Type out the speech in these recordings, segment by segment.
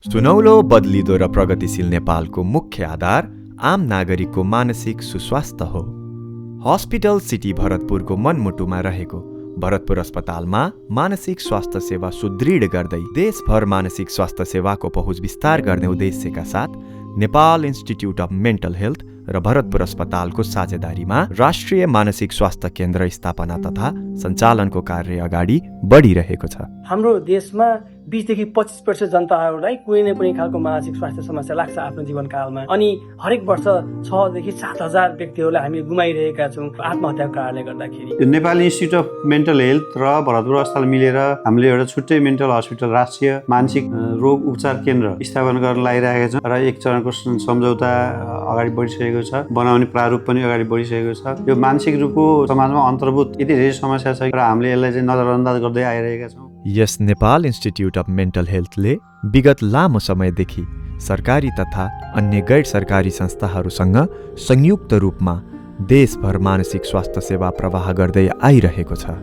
सुनौलो बदलिदो र प्रगतिशील नेपालको मुख्य आधार आम नागरिकको मानसिक सुस्वास्थ्य हो। हस्पिटल सिटी भरतपुरको मनमुटुमा रहेको भरतपुर अस्पतालमा मानसिक स्वास्थ्य सेवा सुदृढ गर्दै देशभर मानसिक स्वास्थ्य सेवाको पहुँच विस्तार गर्ने उद्देश्यका साथ Nepal institute of mental health र भरतपुर अस्पतालको साझेदारीमा राष्ट्रिय मानसिक स्वास्थ्य केन्द्र स्थापना तथा सञ्चालनको कार्य अगाडि बढिरहेको छ। हाम्रो देशमा 20 देखि 25% जनताहरूलाई कुनै न कुनै खालको मानसिक स्वास्थ्य समस्या लाग्छ आफ्नो जीवनकालमा। अनि हरेक वर्ष 6 देखि 7,000 व्यक्तिहरूलाई हामी गुमाइरहेका छौँ आत्महत्याको कारणले गर्दाखेरि। Nepal institute of mental health र भरतपुर अस्पताल मिलेर हामीले एउटा छुट्टै मेन्टल हस्पिटल राष्ट्रिय मानसिक रोग उपचार केन्द्र स्थापना गर्न लागिरहेका छौँ र एक चरणको सम्झौता अगाडि बढिसकेको छ, बनाउने प्रारूप पनि अगाडि बढिसकेको छ। यो मानसिक रूपको समाजमा अन्तर्भूत यति धेरै समस्या छ र हामीले यसलाई चाहिँ नजरअन्दाज गर्दै आइरहेका छौँ। यस नेपाल इन्स्टिच्युट अफ मेन्टल हेल्थले विगत लामो समयदेखि सरकारी तथा अन्य गैर सरकारी संस्थाहरूसँग संयुक्त रूपमा देशभर मानसिक स्वास्थ्य सेवा प्रवाह गर्दै आइरहेको छ।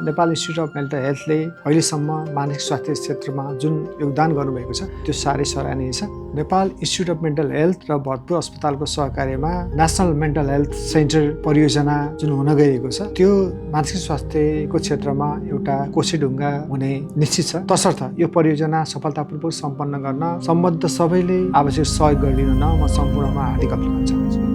नेपाल इन्स्टिच्युट अफ मेन्टल हेल्थले अहिलेसम्म मानसिक स्वास्थ्य क्षेत्रमा जुन योगदान गर्नुभएको छ त्यो साह्रै सराहनीय छ। Nepal institute of mental health र भरतपुर अस्पतालको सहकार्यमा नेसनल मेन्टल हेल्थ सेन्टर परियोजना जुन हुन गइरहेको छ त्यो मानसिक स्वास्थ्यको क्षेत्रमा एउटा कोसेढुङ्गा हुने निश्चित छ। तसर्थ यो परियोजना सफलतापूर्वक सम्पन्न गर्न सम्बद्ध सबैले आवश्यक सहयोग गरिदिन म सम्पूर्णमा हार्दिक अभिनन्दन चाहन्छु।